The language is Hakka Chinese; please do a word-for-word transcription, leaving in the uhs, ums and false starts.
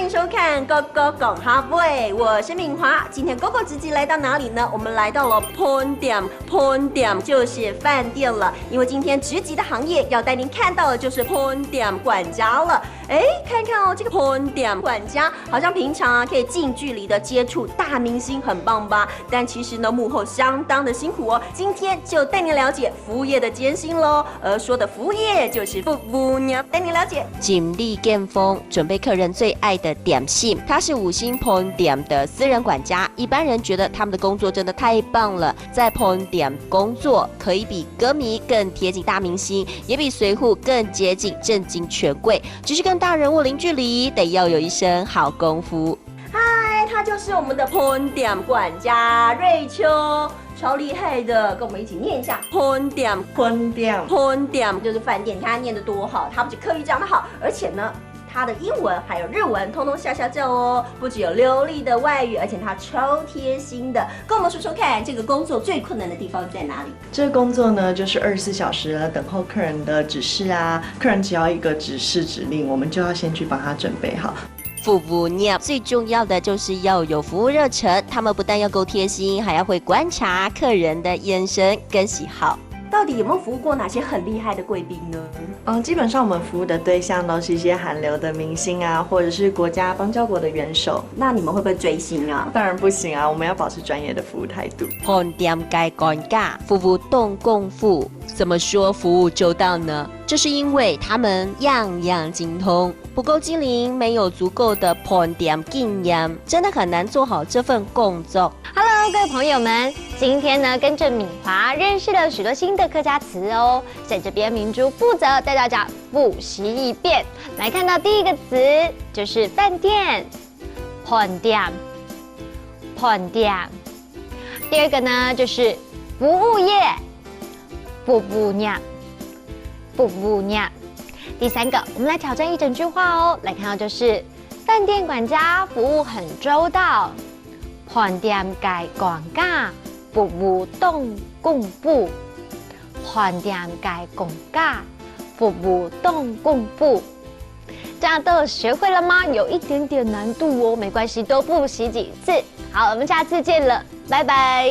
收看《Gogo 講客話》，我是敏華。今天 Gogo 直擊來到哪裡呢？我們來到了飯店，飯店就是飯店了。因為今天直擊的行業要帶您看到的就是飯店管家了。哎，看看哦，這個飯店管家好像平常啊可以近距離的接觸大明星，很棒吧？但其實呢，幕後相當的辛苦哦。今天就帶您了解服務業的艱辛咯。而說的服務業就是服務業，帶您了解。 整理間房，準備客人最愛的點心。他是五星飯店的私人管家，一般人覺得他們的工作真的太棒了，在飯店工作可以比歌迷更貼近大明星，也比隨扈更接近正經權貴。只是跟大人物零距離，得要有一身好功夫。嗨，他就是我們的飯店管家瑞秋，超厲害的，跟我們一起念一下飯店。飯店，飯店就是飯店，你看他念得多好，他不止客語講得好，而且呢，他的英文還有日文通通下下照哦，不只有流利的外語，而且他超貼心的。跟我們說說看，這個工作最困難的地方在哪裡？這個工作呢，就是二十四小時的等候客人的指示啊，客人只要一個指示指令，我們就要先去幫他準備好。服務業最重要的就是要有服務熱忱，他們不但要夠貼心，還要會觀察客人的眼神跟喜好。到底有沒有服務過哪些很厲害的貴賓呢？嗯，基本上我們服務的對象都是一些韓流的明星啊，或者是國家邦交國的元首。那你們會不會追星啊？當然不行啊，我們要保持專業的服務態度。飯店个管家服務當功夫，怎麼說服務周到呢？這是因為他們樣樣精通。不夠機靈，沒有足夠的飯店經驗，真的很難做好這份工作。 Hello，各位朋友們，今天呢跟着敏華認識了許多新的客家詞哦。在這邊明珠負責帶大家複習一遍。來看到第一個詞就是飯店，飯店，飯店。第二個呢就是服務業，服務業，服務業。第三個，我們來挑戰一整句話哦。來看到就是飯店管家服務很周到。 飯店个管家服務當功夫，飯店个管家服務當功夫。大家都有學會了嗎？有一點點難度哦，沒關係，多複習幾次。好，我們下次見了，拜拜。